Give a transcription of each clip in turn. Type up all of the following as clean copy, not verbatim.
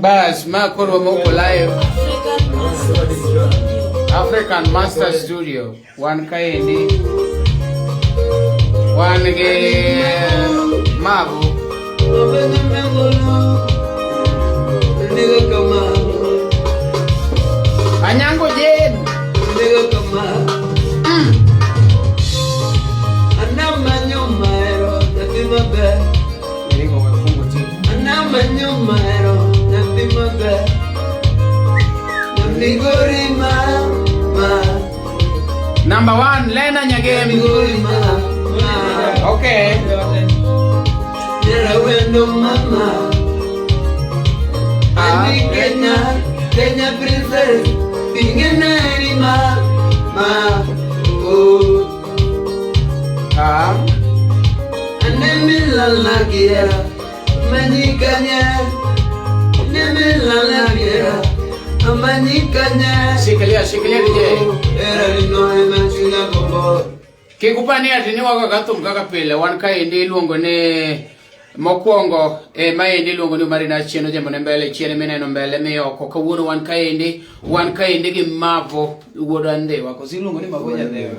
Bas, ma koro wamoko live. African Master Studio. Wan kaendi. Wan gi Mavu. Anyango Jane. Number one, Lena Nyagem. Okay. Ah. Kenya, Kenya princess, ma, ma, oh. Ah. Shikilia, shikilia DJ. Kik upani ati ni wago ga thum kaka pile wan kaendi iluongo ni mokwongo e maendi iluongo ni Marina Chieno jambo ne mbele chien mineno mbele mioko kawuono wan kaendi wan kaendi gi Mavo wuod Andhiwa koso iluongo ni Mavo Nyandhiwa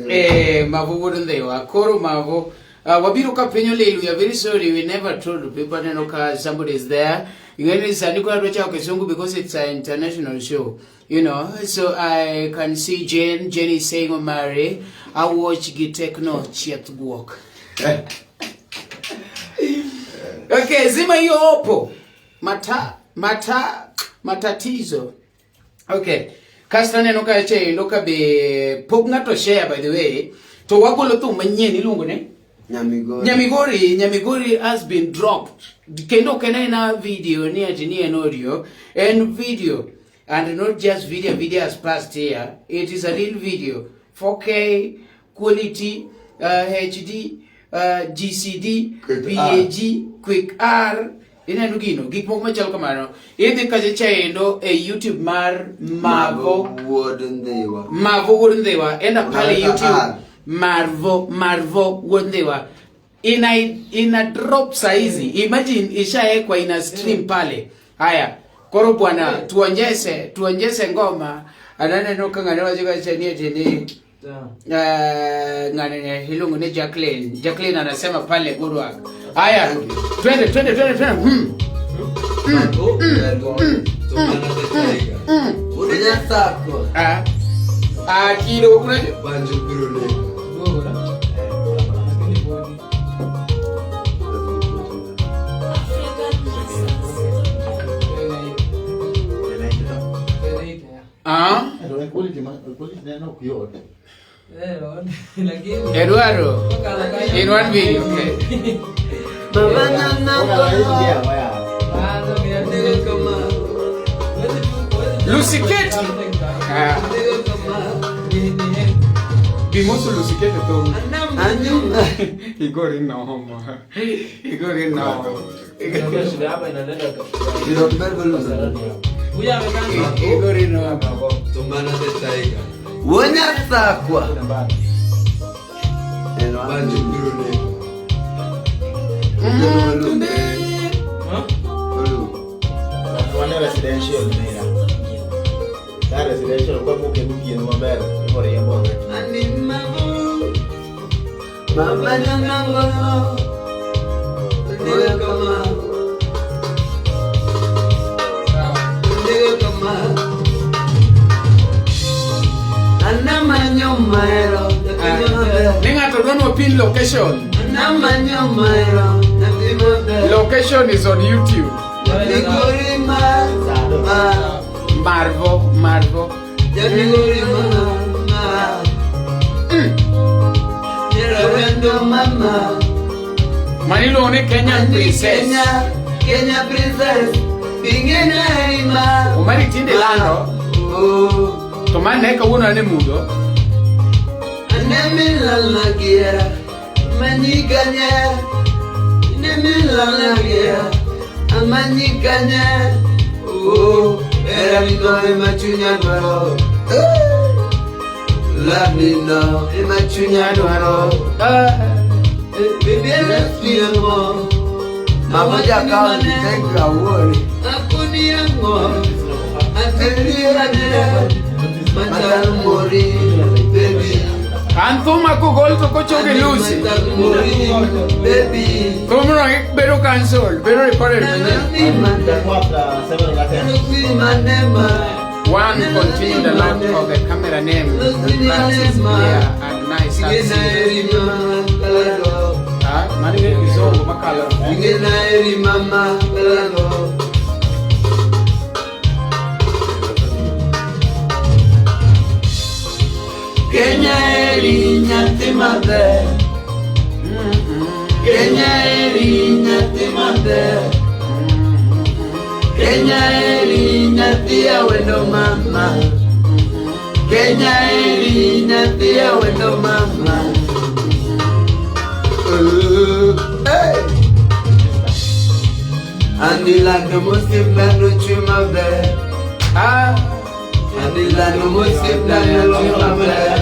eh Mavo wuod Ndhiwa koro Mavo wabiro ka piny olil we are very sorry we never told people aneno ka somebody is there ing'eni sani koro adwa chako kisungu because it's an international show. You know, so I can see Jane. Jane is saying, Omari, I watch Gitekno Chieth Guok. Okay, zima hiyo opo. Mata, mata, matatizo. Okay. Kasto aneno ka che endo ka be pok ng'ato share by the way. To wagolo thum manyien iluongo ni Nyamigori. Nyamigori, Nyamigori has been dropped. Kendo ok en aena video ni ati ni en audio, en video. And not just video, video has passed here. It is a real video. 4K quality, HD, GCD, Quick BAG, Quick R. Ineno gino, gik moko machalo kamano. Idhi kacha chaendo e YouTube mar Mavo. Wuod Ndhiwa. Mavo Wuod Ndhiwa. Enda pale Unaweka YouTube. R. Marvo, Marvo Wuod Ndhiwa. Ina, ina drop saizi. Imagine ishaekwa ina stream pale. Haya, koro bwana tuonyeshe, tuonyeshe ngoma. Ananeno ka ng'ane wacho kacha ni ati ni ng'ane ne iluongo ni Jacqueline. Jacqueline anasema pale good work. Haya, twende twende twende twende. Unyasako. Ah. Ah, kidogo kuna Ah, Eduardo. In one video, okay. Lucy Kate. Ah. Gimoso Lucy Kate to. Igori no. Igori no. Igori no. Wonyasakwa. Wane residential nera. Ka residential kwa muke mugien maber ibore yembo. Ni ng'ato dwa ni pin location. Location is on YouTube. Marvo, Marvo. Mani iluongo ni Kenyan Princess. Kenya, Kenya princess, pingena ima. Omari tinde lando. Oh, To mane kawuono an e mudho. anemilalagiera, manyikanye. Anemilalagiera, amanyikanye. Oh, era nino emachunya dwaro. Lamino emachunya dwaro. Ah, Baby, let's be more. Mama County, thank you, awuori. Akoni ang'o? Ateliane Machal mori, baby. An thuma kogol to kochoke Lucy. Machal mori, baby. Thumno bedo cancelled, bedo recorded manyien. One continued a lot of the camera name. That is clear and nice. And Ah, mano bedo kizungu makalo. Mama, Kenya eri nyathi maber. Kenya eri nyathi maber. Kenya eri nyathi awendo mama. Kenya eri nyathi awendo mama. Hey! Anilando mosiepna nochwe maber. Ah, Anilando mosiepna nochwe maber.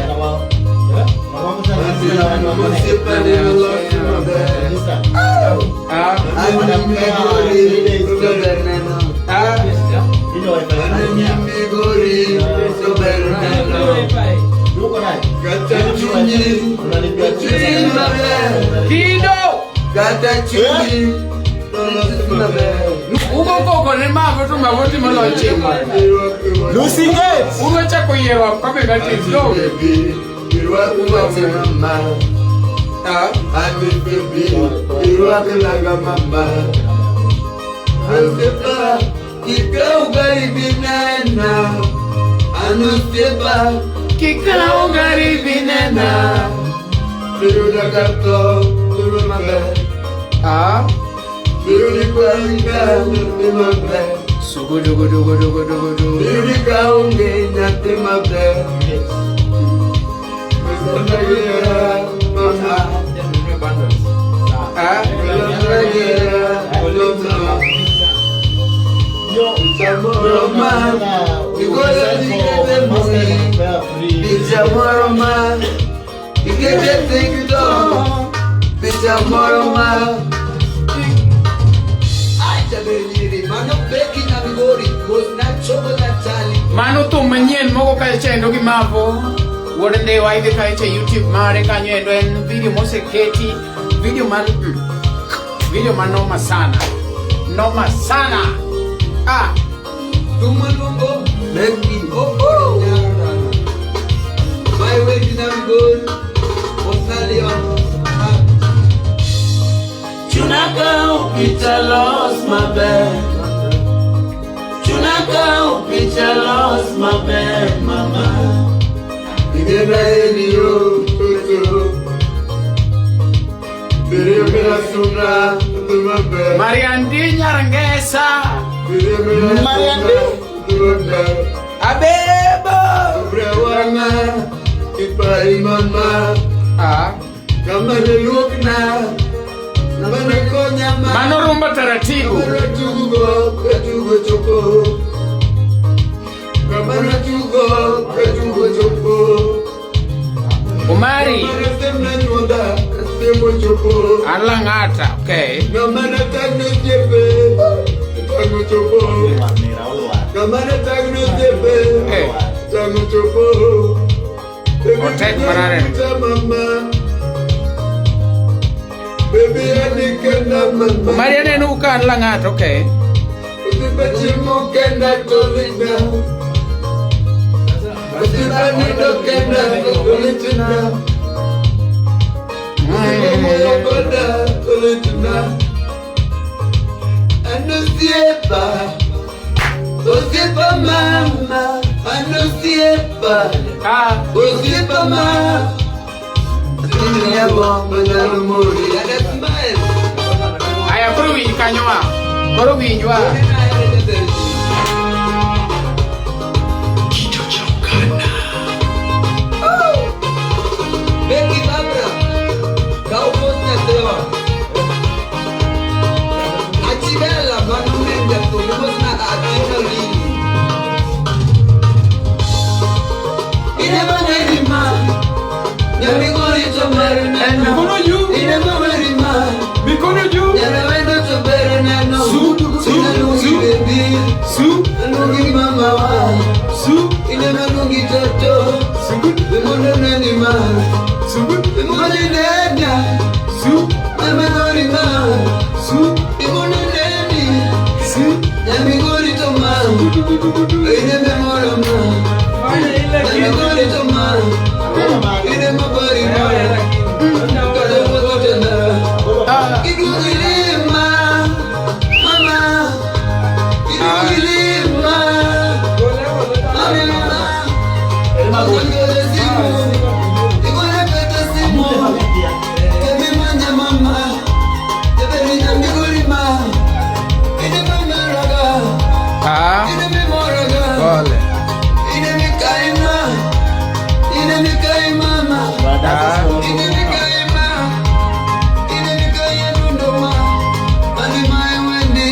Anilando mosiepna nochwe maber. ah, Ani migori to ber neno. ah. Ani migori to ber neno. Kata chunyi, chunyi maber. Kido! Kata chunyi, to maber. Ugo koko ne mavo to mavo timo lochimo. Lucy Gates. Ugo chako yiero kabe gatin go. Baby, irwako wuoche mama. Ah, Ani baby, irwako laga mama. Ansepa, kikau garibi nena. Anusiepa, kikao garibi nena. Biruda kato, biru maber. Ah, Biru di kwanga, nyathi maber. sugu dugu dugu dugu dugu dugu. Biru di kaonge nyathi maber. Mama, Ah, Roma, picha moro ma ikete TikTok, picha moro ma Ai jaber nyiri, mano peki na migori, mos nachopo na chali. Mano thum manyien moko kacha endo gi Mavo. Wuod Ndewa idhi kacha e YouTube mare kanyo endo en video moseketi. Video man video man noma sana. Noma sana. Ah, Thum maluongo Becky, oh oh. My way na migori, mos na Leon. Chunaka upicha los maber. Chunaka upicha los maber mama. Igena elio toto. Bere mera suna maber. Mariandi Nyarangesa. Bere mera Mariandi? maber. Abebo. Brewanga ipai mama. Ah, Kama ne luokna. Kama ne konya ma. mano rumba taratibu. Kama ne tugo katugo chopo. Kama ne tugo katugo chopo. Umari. Kama ne temna nyuonda temo chopo. Alang'ata, okay. Kama ne tagno jepe tagno chopo. Kama ne tagno jepe Eh. tagno chopo. Otek manade. Mama. Baby, anikenda mama. Umari aneno ka an Lang'ata, okay. Osiepa chiemo kenda to litna. Osiepa nindo kenda to litna. Osiepa wuoyo koda to litna. An osiepa, osiepa mama, an osiepa, Ah, osiepa ma. Atini agombo nyalo mori, ada smile. aya koro winj kanyo a. Koro winjwa. Becky Babra, kaw post nyathewa. Achibela mano min jathum mosna Atina Lili. Ine mang'eny ma, nyamigori to ber neno. Mikono juu. Ine mang'eny ma, Mikono juu. nyamewendo to ber Nyamigori to ma. Ine me moro ma. Nyamigori to ma. Ine mabari ma. Kada wuotho tena. Iduogi lima. Mama. Iduogi lima. Mama. Agolo simu. Igole peta simu. Kemi manya mama. Jaberi nyamigori ma. Ine mama raga. Ah, Ine me moraga. pole. Ine mikaima. Ine mikaima Ah. Ine mikaima. Ine mikaima dundoma. Ali mai wendi.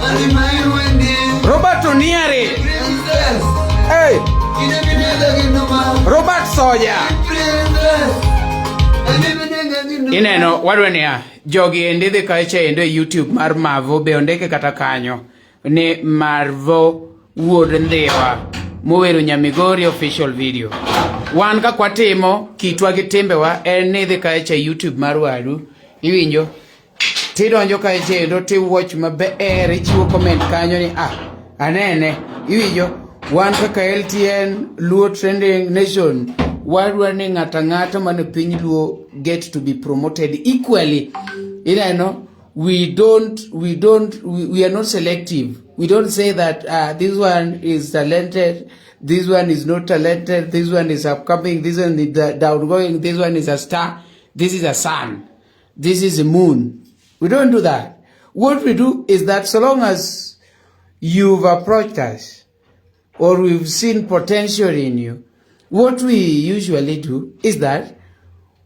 Ali mai wendi. Robert Oniare. Princess. Hey, Ine minega ginoma. Robert Soja. Princess. Ine minega ginoma. Ineno wadwa niya, jogi endi dhi kacha endo e YouTube mar Mavo be ondike kata kanyo ni Marvo Wuod Ndhiwa mowero Nyamigori official video. Wan kaka watimo kitwa gi timbewa en ni idhi kacha e YouTube mar wadu iwinjo tidonjo kacha endo tiwatch maber ichiwo comment kanyo ni ah anene iwinjo wan kaka LTN Luo Trending Nation wadwa ni ng'ato ang'ata mane piny Luo get to be promoted equally ineno we don't we are not selective. We don't say that this one is talented, this one is not talented, this one is upcoming, this one is downgoing, this one is a star, this is a sun, this is a moon. We don't do that. What we do is that so long as you've approached us or we've seen potential in you, what we usually do is that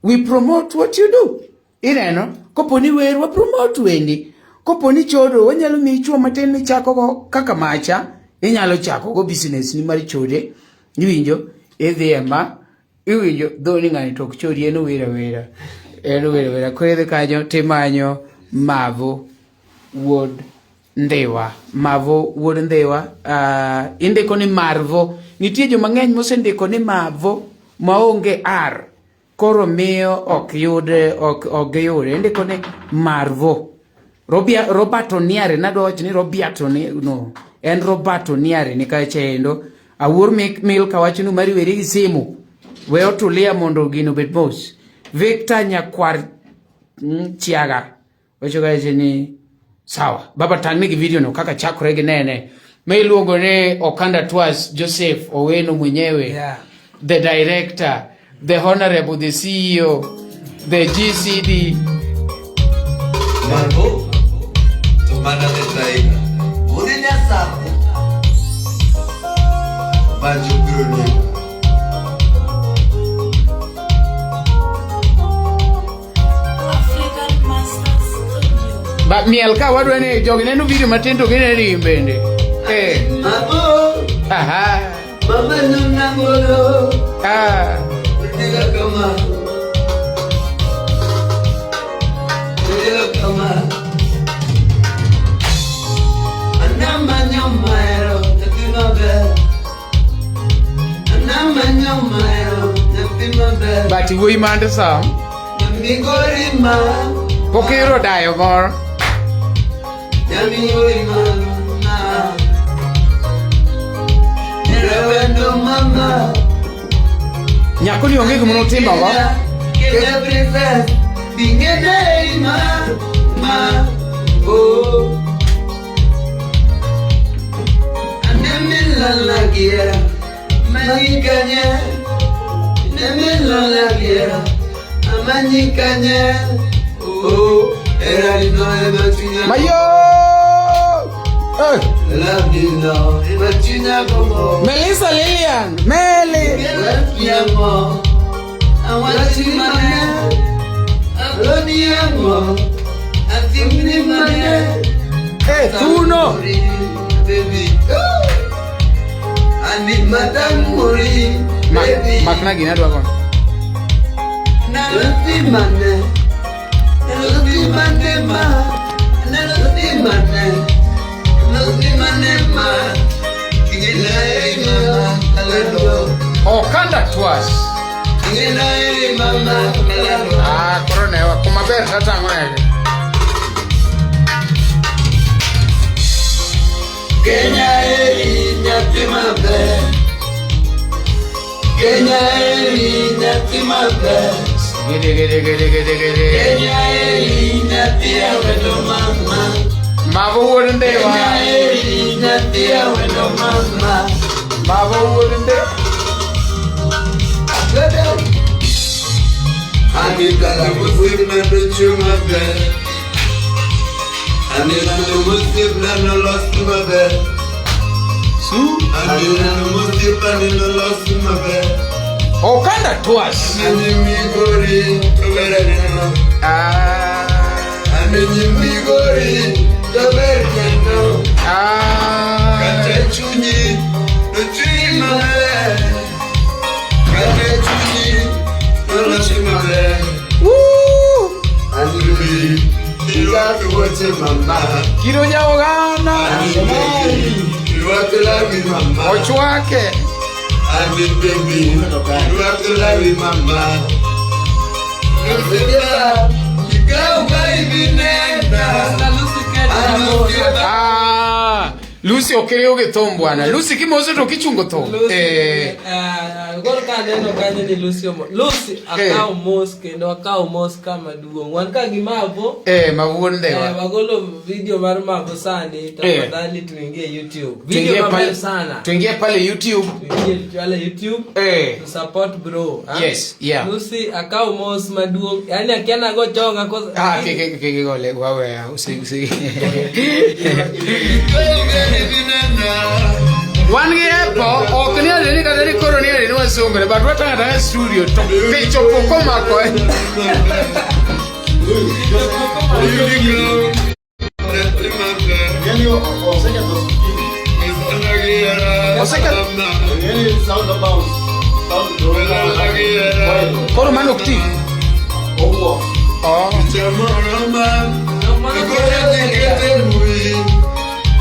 we promote what you do. Ineno, kopo ni wer, wa promote wendi. Kopo ni chodo, wanyalo miyi chuo matin michako go kaka macha, inyalo chako go business ni mar chode. Iwinjo, idhi e ma, iwinjo, dho ni ng'ani to ok chodi, en owero awera. En owero awera. Koro idhi kanyo timanyo Mavo Wuod Ndhiwa. Mavo Wuod Ndhiwa. Indiko ni Marvo. Nitie joma ng'eny mosendiko ni Mavo maonge R. Koro miyo ok yud ok giyude. Indiko ni Marvo. Robia, Robert Oniare nadwa wacho ni Robiato ni no. En Robert Oniare ni kacha endo. Awuor Milka wacho ni mari weri gi simu. We otulia mondo gino obed mos. Victor Nyakwar Chiaga wacho kacha ni sawa. Baba tang' gi video no kaka chakore gi nene. Ma iluongo ni Okanda Twas Joseph Oweno mwenyewe. The director, the honorable, the CEO, the GCD. Marvo, to mana de taiga. Ode nyasapo. Banjo biro African Masters Studio. Ba miel ka wadwa ni jogi neno video matin to gineno in bende. Eh. Marvo, Aha. mama nuna golo. Ah. Diga kama. Diga kama. Anamanya maero, nyathi maber. Anamanya maero, nyathi maber. But wuoyi mande sam. Nyamigori ma. Pok iyudo dayo moro. Nyamigori ma. Rewendo mama. Nyako ni onge gima notimogo. Kenya princess, bingene ma ma oh. Anemilalagia, manyikanye. Anemilalagia, amanyikanye. Oh, era lino emachunya. Mayo! Eh. Love you now, emachunya gomo. Melissa Lilian, Meli. Mo, awachimane, aloniamo, atimnimane. Eh, thuno. Baby, ani madam muri, baby. Makna gina adwa kono. Nalotimane, nalotimane ma, nalotimane, nalotimane ma. Ingena mama, kalando. Okanda Twas. Ingena mama, kalando. Ah, koro ne wa kuma ber tatang'o negi. Kenya eri nyathi maber. Kenya eri nyathi maber. Gede gede gede gede gede. Kenya eri nyathi awendo mama. Mavo wuod Ndhiwa. Kenya eri nyathi awendo mama. Mavo wuod Ndhiwa. Anita osiepna nochung' maber. Anita osiepna nolos maber. Su. Anita osiepna nolos maber. Okanda twas. Ani Migori to ber neno. Ah. Ani Migori to ber neno. Ah. Kata chunyi to chunyi maber. Kata chunyi to maber. Woo! Ani bi irwak wuoche mama. Kiro jaogana. Ani baby irwak lawi mama. Ochwake. Ani baby irwak lawi mama. Osiepa ikaw ka ibinena. An osiepa. Ah. Lucy ok iriw gi thum bwana. Lucy kimoso to kichungo thum. Lucy, Eh. Koro ka aneno kanyo ni Lucy omo. Lucy akawo mos kendo akawo mos kama duong'. Wan ka gi Mavo. Ma wuon Ndhiwa. Wagolo video mar Mavo sani, tafadhali tuingie YouTube. Video Tuingie maber pale sana. Tuingie pale YouTube. Tuingie pale YouTube. To support bro. Ha? Yes, yeah. Lucy akawo mos maduong'. Yaani akiana go chonga kosa. Ah, ke ke ke gole wawe usi usi. Wan gi Apple ok ni ade ni kata ni koro ni ade ni wasungre but watanga tanga studio to picho poko mako eh. Yani oseketho skini. Yani sound bounce. Sound Koro mano ok ti. Owuok. Oh.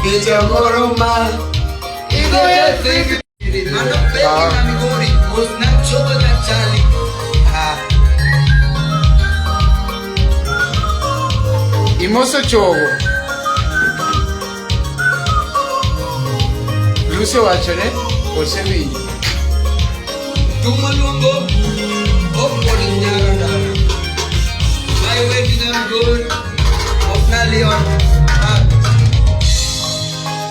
Picha moro ma igoyo thik. Mano peki na Migori, mos na chogo na chali. Ah. Imoso chogo. Lucy owacho ne osewinjo. Tumo luongo ok nyaro dala. My wedding na Migori, ok na Leon. Ah.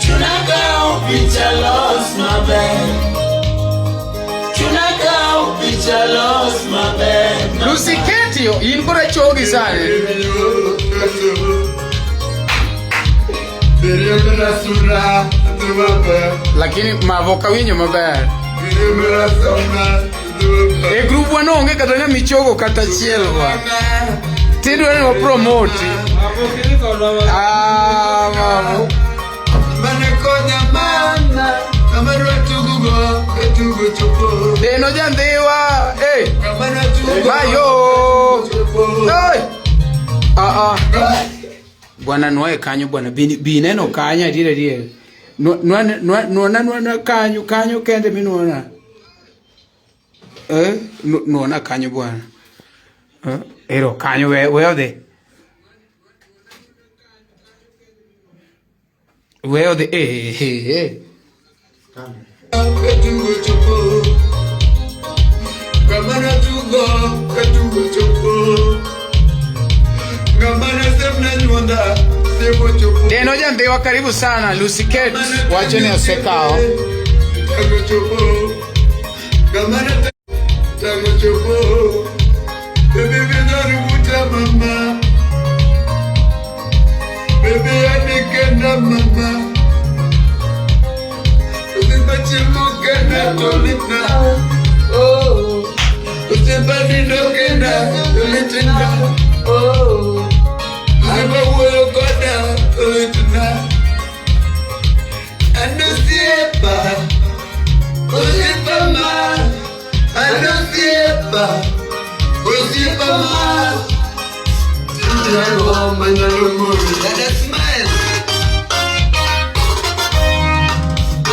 Chunakaw picha los maber. Chunakaw picha los maber. Lucy Ketio, in koro chogi sani. Lakini Mavo ok awinjo maber. E group wa no onge kata ng'ama ichogo kata achiel wa. Tidwa ni wa promote. Mavo kiri kodwa ma. Ah, Mavo. Mane konya mama, kama tugo tugo chopo. Deno jandhiwa. Eh, Kama tugo mayo. chopo. Hey. Ah ah. Bwana nwaye kanyo bwana bi neno kanyo adier adier. Nwa nwa nwa nwa kanyo kanyo kende minuona. Eh, nuona kanyo bwana. Eh, ero kanyo we we odhi. We odhi eh eh eh. Tugo chopo. Kama tugo tugo chopo. Kama semna nyuonda semo chopo. Deno jandhiwa karibu sana Lucy Kate wacho ni osekawo. Tango chopo. Kama tango chopo. Baby bidari buta mama. Baby anikenda mama. Usipa chiemo kenda tolitna. Oh. Usipa nindo kenda tolitna. Oh. Usipa wuoyo koda tolitna. An osiepa, osiepa ma, an osiepa, osiepa ma. Tinjago manyalo mori. Dada smile.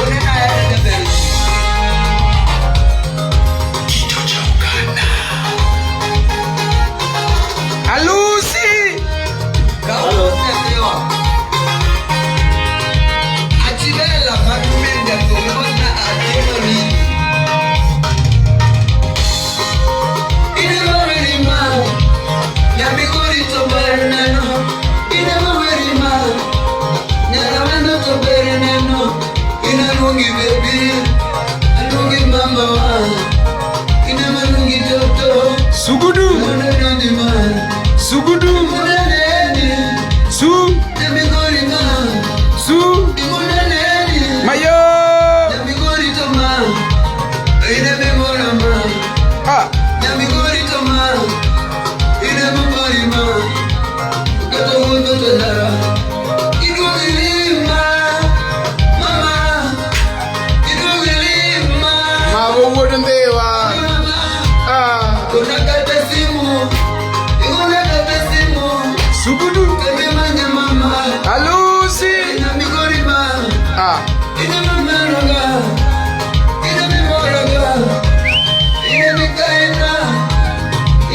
Onena ahero jaber. Alusi! Kaw osiepewa. Achibel. Aluongi baby, aluongi mama wa. Ine maluongi toto. Sugudu. Mondo neni ma. Sugudu. Mondo neni. Su. Nyamigori ma. Su. Mondo neni. Mayo. Nyamigori to ma. Ine mimora ma. Ah. Nyamigori to ma. Ine mimori ma. Kato wuotho to dara. Iduogi lima. Mama. Iduogi lima. Mago wuod Ndhiwa. Mama. Ah. Kona kata simu. Ikona kata simu. Sugudu. Kende manya mama. Alusi. Nyamigori ma. Ah. Ine mama roga. Ine mimoroga. Ine mikaina.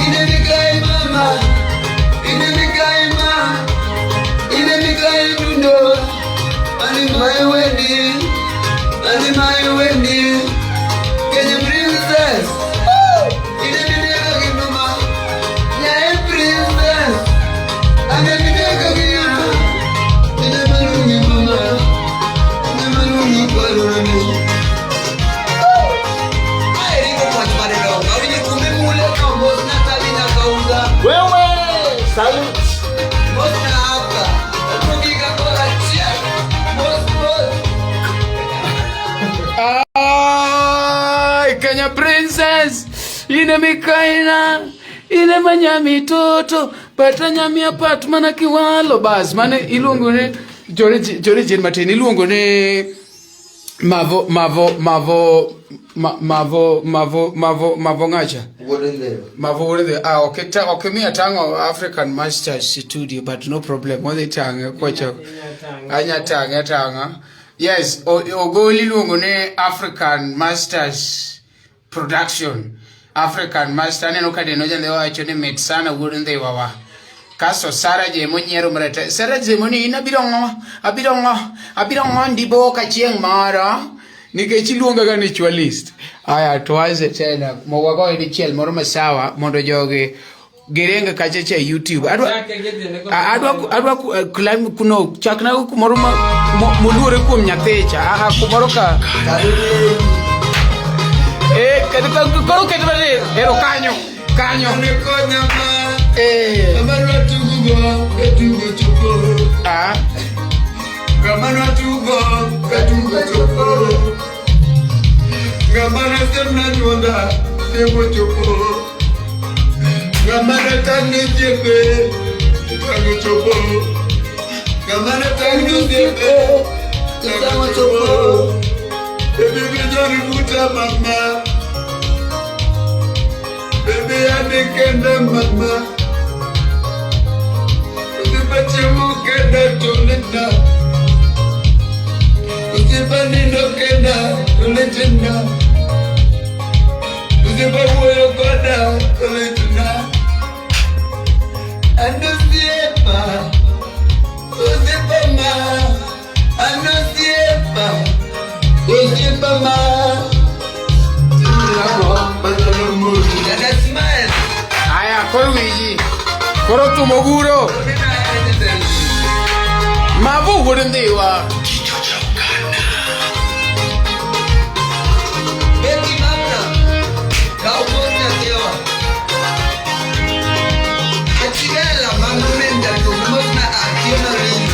Ine mikai mama. Ine mikai ma. Ine mikai dundo. Ani my wedding. Ani my wedding. Kenya princess. Ine mineka kinuma. Nyae princess. Ane mineka kinuma. Ine malungi mama. Ine malungi kwarurani. Wewe! Salute! Ay, Kenya princess. Ine mikaina. Ine manyami toto. Pata nyami apat mana kiwalo. Bas, mane iluongo ni jore jin matin iluongo ni Mavo Mavo Mavo Mavo Mavo Mavo Mavo ng'acha. Mavo wuod Ndhiwa. Ah, ok ta ok miya tang'o African Masters Studio but no problem. Wadhi tang'e kwachako. Anya tang'e tang'a. Yes, ogol iluongo ni African Masters Production. African Master aneno ka Deno Jandhiwa wacho ni mit sana wuod Ndhiwa wa. Kasto Sara Jemo nyiero marata. Sara Jemo ni in abiro ng'o, abiro ng'o, abiro ng'o ndiboka chieng' moro. Nikech iluonga ga ni chwalist. Aya tuanze tena. Wagoye dichiel moro masawa mondo jogi giring kacha cha e YouTube. Adwa Chake gi tiende kod- adwa adwa climb kuno chakna kumoro ma moluore kuom nyathicha. Ah, kumoro ka eh koro ket matin. Ero kanyo. Kanyo. Eh. Ah. Mama, baby, I didn't mama. Usipachimu kenda tulinda. Usipanindo kenda tulitinda. Usipabuyo koda tulitinda. Anusiepa. Usipama. Anusiepa. Usipama. Smile. Aya, koro wiji. Koro thum oguro. Mavo wuod Ndhiwa. Betty Mamna, Kaupona Tewa. Achigela Mamumenda Tumosna Akiona Rini.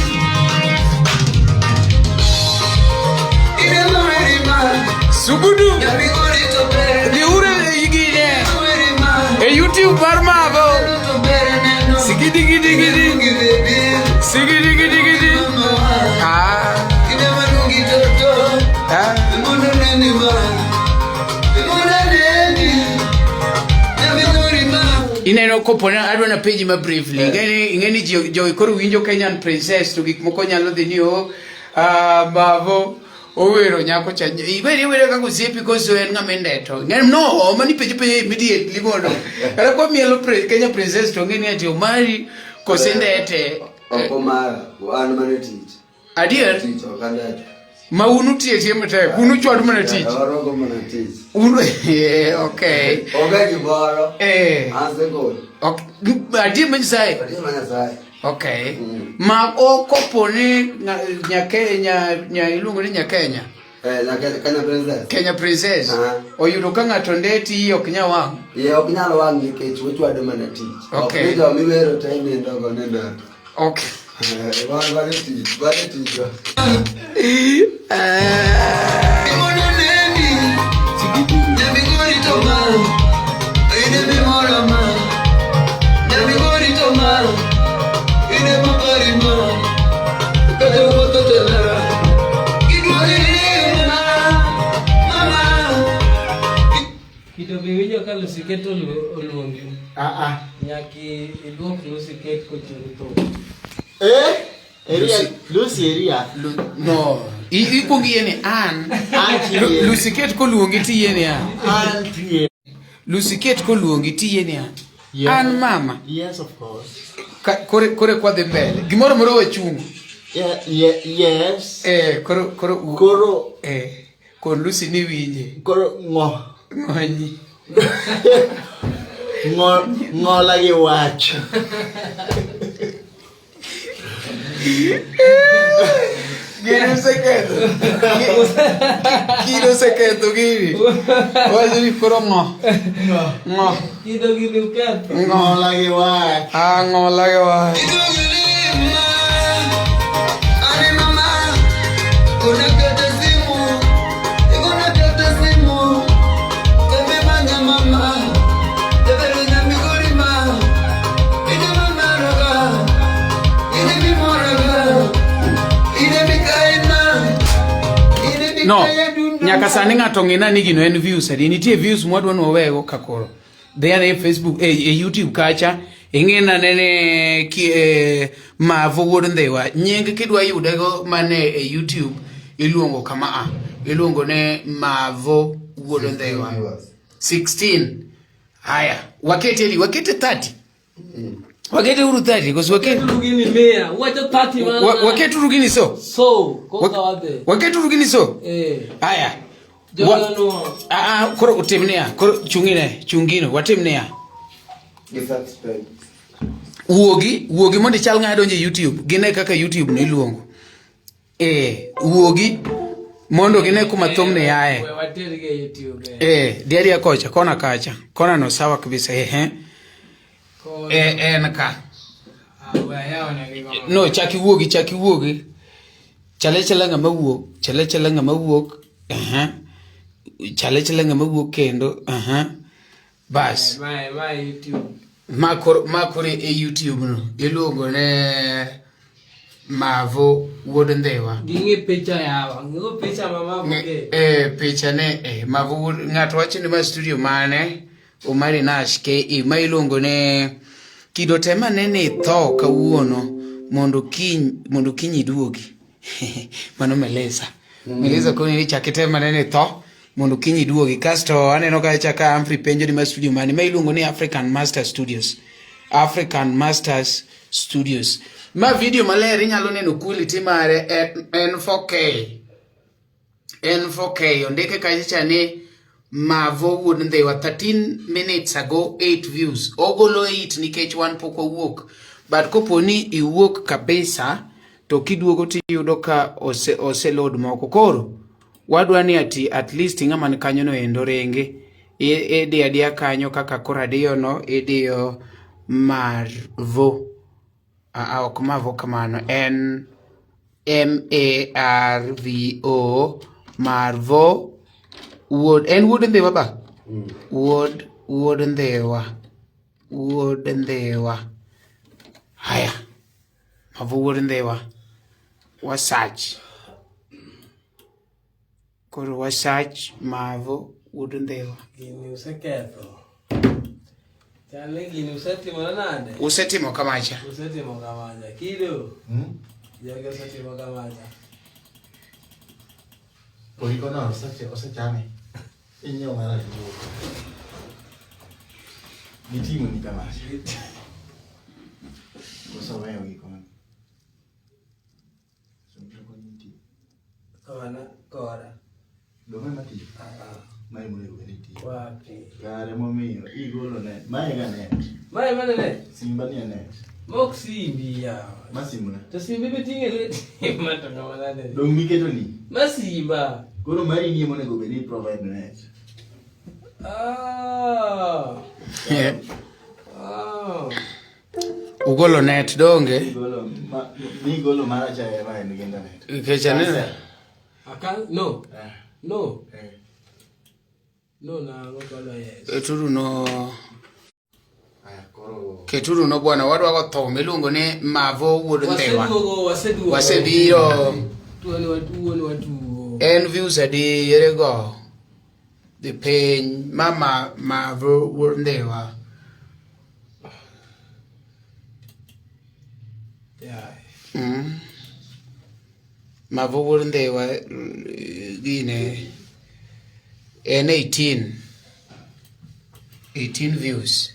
Ine Sugudu. Nyamigori to ber. Dhiure igine. Werima. E YouTube mar Mavo. To ber neno. Sigidigidigidi. Nungi baby. Sigidigidigidi. Mama. Ah. Ine manungi toto. Ah. Mundu neni ma. Mundu neni. Nyamigori ma. Ineno koponi adwa na penji ma briefly. Ing'eni ing'eni ji jogi koro winjo Kenyan Princess to gik moko nyalo dhi ni o ah, Mavo owero nyako cha. Iweri iwero kaka osiepi koso en ng'ama indeto. Ing'eni no mani penjo penjo immediately mondo. Kata kwa mielo Kenya Princess to ng'eni ati omari kose indete. Oko mara, an mana tich. Adier Tich ok andeto. ma un utiye tiye matek, un uchwado mana tich. Warogo mana tich. Un okay. Onge gimoro. Eh. An single. Okay. Adier ma Nyasaye. Adier ma Nyasaye. Okay. Mm. Ma o kopo ni nya Kenya, nya iluongo ni nya Kenya. Eh, na Kenya Princess. Kenya Princess. Ah. Oyudo ka ng'ato ndeti iye ok nyal wang'. Iye ok nyal wang' nikech uchwado mana tich. Ok Okay. ni joma iwero te inindo go nindo. Okay. Eh, wan wan e tich, wan e tijwa. Kido be winjo ka Lucy Kate oluongi. Ah ah. Nyaki iluok Lucy Kate kochung' thum. Eh? Eria, Lucy Eria. No. Ikuongo iyie ni an. Antie. Lucy Kate koluongi tiyie ni an. Antie. Lucy Kate koluongi tiyie ni an. Yeah. An mama. Yes, of course. Kore kwa dhi mbele. Gimoro moro wachungo. Yeah, yeah, yes. Eh, koro koro Koro eh kon Lucy ni winje. koro ngo Ngonyi. ngo ngola gi wach. Gini oseketho. Gini oseketho gini. Wacho ni koro ng'o. Ng'o. Kido gini uketho. Ng'o. Ngola gi wach. Ah, ng'o lage wach. No, nyaka sani ng'ato ng'ina ni gino en views adi. Nitie views mwadwa ni wawego ka koro. Dhi ane e Facebook, e YouTube kacha, ing'ina nene ki, Mavo Wuod Ndhiwa. Nying kidwa yudego mane e YouTube iluongo kama a. Iluongo ne Mavo Wuod Ndhiwa. 16. Haya, wakete adi? Wakete 30. Wakete uru 30 koso wakete Keturu gini mia. Wacho 30 mana. Wakete uru gini so. So, koka wadhi. Wakete uru gini so. Eh. Haya. Jogo Ah, ah, koro utim niya, koro chung'ine, chung'ino, watim niya. Gi subscribe. Wuogi, wuogi mondo ichal ng'a donjo e YouTube, gine kaka YouTube no iluongo. Eh, wuogi mondo gine kuma thumni yae. We watergi e YouTube. eh. Eh, di adiya kocha, kona kacha. Kona no sawa kabisa, eh. Kona. Eh, en ka. Ah, we ayawonegi go. No, chak iwuogi, chak iwuogi. Chale chala ng'ama wuok, chale chala ng'ama wuok. Aha. Chale chala ng'ama wuok kendo. Aha. Bas. Mae, mae YouTube. Ma koro e YouTube no iluongo ne Mavo Wuod Ndhiwa. Ging'i picha yawa. Ng'igo picha ma Mavo ke. Picha ne Mavo Wuod ng'ato wacho ni ma studio mane Omari Nash KE ma iluongo ne Kido tema ne ni tho kawuono mondo kiny iduogi. Mano Melissa. Melissa koni ni chak itema ne ni tho mondo kiny iduogi. Kasto aneno kacha ka Humphrey penjo ni ma studio mane ma iluongo ni African Master Studios. African Masters Studios. Ma video maler inyalo neno quality mare en 4K. En 4K ondike kacha cha ni Mavo Wuod Ndhiwa 13 minutes ago 8 views. Ogolo 8 nikech wan pok wawuok. But kopo ni iwuok kabisa to kiduogo tiyudo ka ose load moko. Koro wadwa ni ati at least ng'ama ni kanyo no endo renge. Idiyo adiya kanyo kaka koro adiyo no, idiyo Marvo. Ok Mavo kamano, en M-A-R-V-O, Marvo Wuod, en Wuod Ndhiwa ba? Wuod Ndhiwa. Wuod Ndhiwa. Haya. Mavo Wuod Ndhiwa. Wasach. Koro wasach Mavo Wuod Ndhiwa. Gini useketho. Chal ni gini usetimo nade? Usetimo kamacha. Usetimo kamacha. Kido. Jogi osetimo kamacha. Oiko no osechame. Inyiewo mana ring'o. Giting'o ni kamacha. Oseweyo gi koni. Kona, kora. Dong' ema tiyo. Ah, Mae monego bed ni tiyo. wapi. Kare momiyo igolo net. Mae ga net. Mae mane ne? Simba ni e net. Mok simbi yawa. Ma simna. To simbi miting'e lweti ma to ng'ama nade? Dong' miketo ni. Ma simba. Koro mari ni monego bed ni provide net. Ah. Ah. Ugolo net donge? Igolo ma ni igolo mara cha ema en gi internet. Nikech aneno. Aka no. Eh. No. Eh. No na golo yes. Keturu no Aya koro keturu no bwana wadwa go thum iluongo ni Mavo wuod Ndhiwa. Waseduogo, waseduogo. Wasebiro. Tuo ni watuo ni watuo. En views adi ere go? Dhi piny mama Mavo wuod Ndhiwa. Yeah. Mavo wuod Ndhiwa gine en 18 18 views.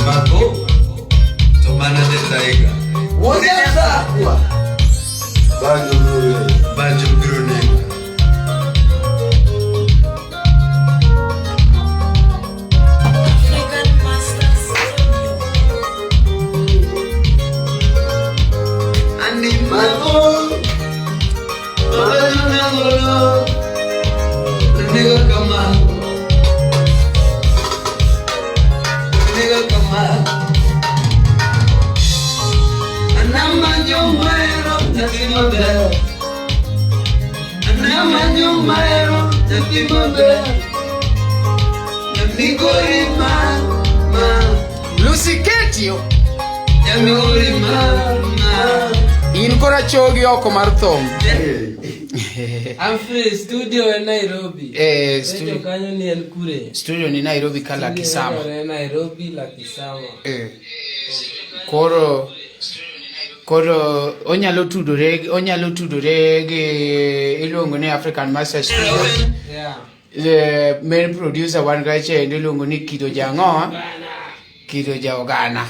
Mabo to mana the tiger. Wozakwa. Banjo bro. Banjo biro nega. African Master Studio. Ani mabo Banjo nagolo. Nega kama. Nega kama. Anamanyo maero nyathi maber. Anamanyo maero nyathi maber. Nyamigori ma ma. Lucy Ketio Nyamigori ma ma. in kora chogi oko mar thum. I'm free studio en Nairobi. Eh, Penjo studio, kanyo ni en kure. studio ni Nairobi ka Lakisama. Studio en Nairobi Lakisama. Eh. Koro koro onyalo tudore onyalo tudore gi iluongo ni African Master Studio. Yeah. The main producer wan kacha endo iluongo ni Kido Jang'oa, Kido ja Ogana.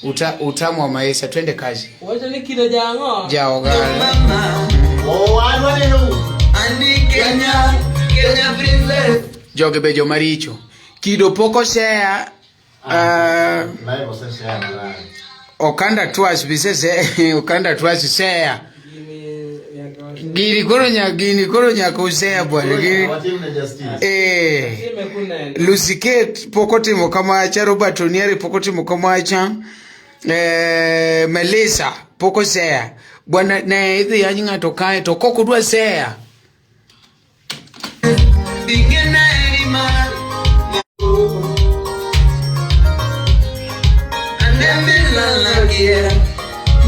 Uta, utamu wa maisha, twende kazi. Wacho ni kido jang'o? Ja Ogana. Mama. Oh, an waneno. Ani Kenya, Kenya princess. Jogi be joma richo. Kido pok osea Live oseshare live. Okanda Twas bisese Okanda Twas share. Gini nyaka wase- Gini koro nyaka gini koro nyaka usea bwana. Gini Watim ne justice. eh Time kunene. Lucy Kate pok otimo kamacha, Robert Onieri pok otimo kamacha, Melissa pok osea. Bwana ne idhi yany ng'ato kae to kok udwa sea. Bingena erima. Anemilalagia.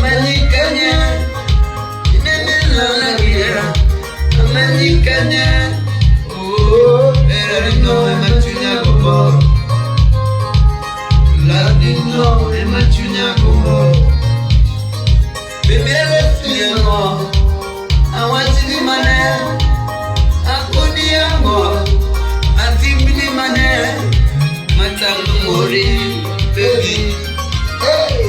Manikanya. Anemilalagia. Manikanya. Oh, erarino emachunya gobo. Ladino emachunya gobo. Bebele fiango. Awachini mane. Akodiango. Atimbini mane. Matangu baby. Hey.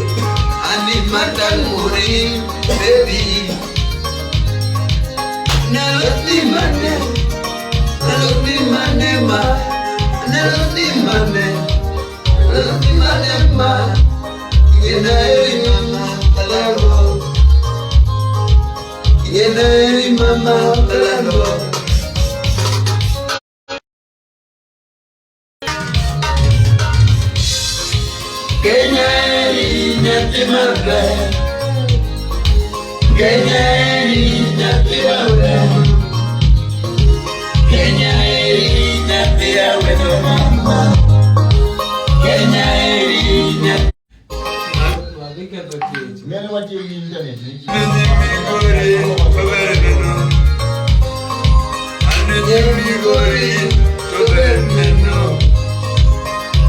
Ani matangu baby. Naloti mane. Naloti mane ma. Naloti mane. Naloti mane ma. Yena eri mama kalaro. Yena eri mama kalaro. Kenya eri nyathi maber. Kenya eri nyathi maber. Kenya eri nyathi awendo mama. Kenya eri nyathi. Wadhi ketho kech. Ng'eni watiyo gi internet ni ji. Migori, to ber neno. Ane Migori, to ber neno.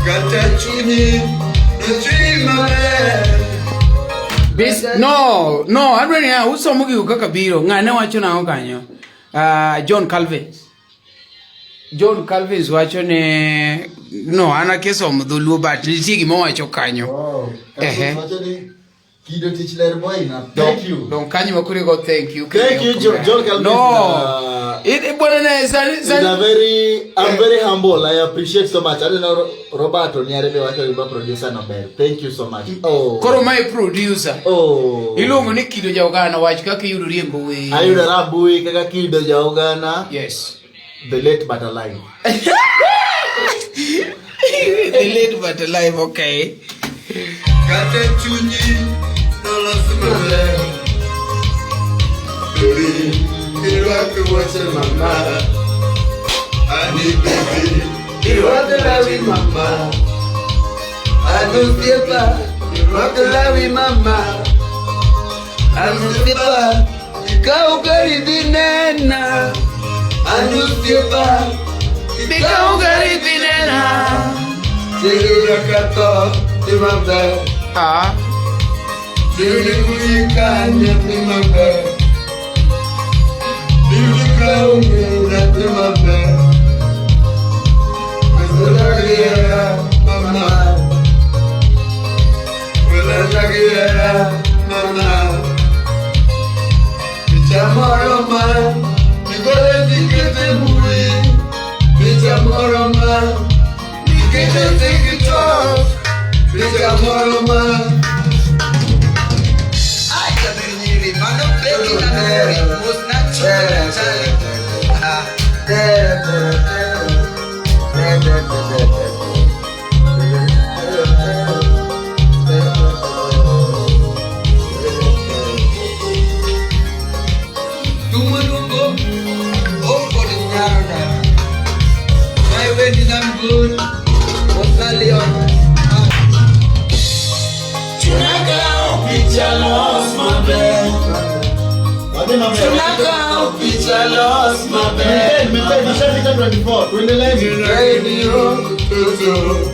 Kata chunyi, nochunyi maber. Bis, no, no, adwa ni usomo gigo kaka biro. Ng'ane wacho nang'o kanyo? John Calvin. John Calvin wacho ni no, an akia somo dholuo but nitie gima owacho kanyo. Oh, Ehe. wacho ni kido tich ler boyna. Thank you. Dong kanyo makuri go thank you. Thank you, John Calvin. No. Bwana ne sani It's a sani very, I'm very humble. I appreciate so much. I don't know, Roberto Niarebe wacho gima producer no ber. Thank you so much. Oh. Koro mae producer. Oh. Iluongo ni Kido Jaogana wach kaka iyudori e mbui. Ayudora mbui kaka Kido Jaogana. Yes. The late but alive. The late but alive, okay. Kata chunyi nolos maber. Baby, irwako wuoche mama. Ani baby, irwako lawi mama. An osiepa, irwako lawi mama. An osiepa, ikaw gari dhi nena. An osiepa, Ikaw gari dhi nena. Chiegni ketho dhi maber. Ah. Chiegni kuyi kanye dhi maber. Chiegni kaonge dhi maber. Wezera gihera mama. Wezera gihera mama. Picha moro ma igole tikete mbui. Picha moro ma ikete TikTok. Picha moro ma Ay, jaber nyiri, mano peki na migori, mos na choka na chali. Ah. Tumaluongo, ok kod nyaro dala. My wedding I'm good, Osalion. Picha los maber. Wadhi maber. Tunakawo picha los maber. Maintain, maintain. Tushafika 24. Tuendelee. Radio Toto.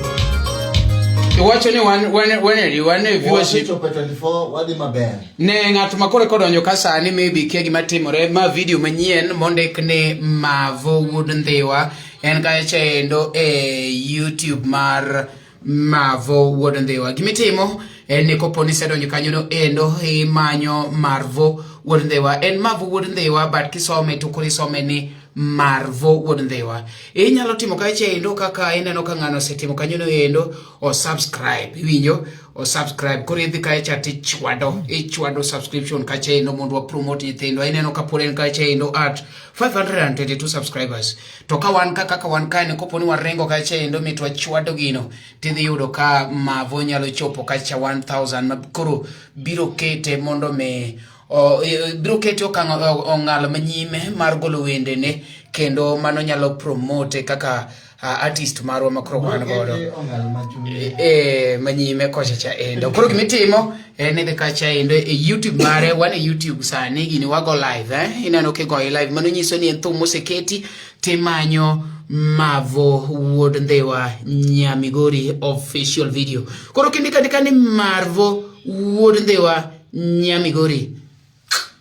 Iwacho ni wan wan wan e wan e viewership. Wasechopo 24, wadhi maber. Ne ng'at ma koro kodonjo ka sani maybe kia gima timore ma video manyien mondik ni Mavo Wuod Ndhiwa en kacha endo e YouTube mar Mavo Wuod Ndhiwa. Gimitimo en ni kopo ni isedonjo kanyo no endo imanyo Marvo Wuod Ndhiwa. En Mavo Wuod Ndhiwa but kisome to koro isome ni Marvo Wuod Ndhiwa. Inyalo timo kacha endo kaka ineno ka ng'ano osetimo kanyo no endo o subscribe. Iwinjo? O subscribe. Koro idhi kacha tichwado, ichwado subscription kacha endo mondo wa promote nyithindwa. Ineno ka pod en kacha endo at 522 subscribers. To ka wan ka kaka wan kae ni kopo ni waringo kacha endo mit wachwado gino tidhi yudo ka Mavo nyalo chopo kacha 1000 ma koro biro kete mondo mi o, e, biro kete okang' ong'al manyime mar golo wendene kendo mano nyalo promote kaka artist marwa ma koro wan godo Ong'al machunye. e manyime kocha cha endo koro gimitimo en ni dhi kacha endo e youtube mare wan e youtube sani gini wago live eh? ineno kigoye live mano nyiso ni en thum moseketi timanyo Mavo Wuod Ndhiwa Nyamigori official video koro kindiko andika ni Marvo Wuod Ndhiwa Nyamigori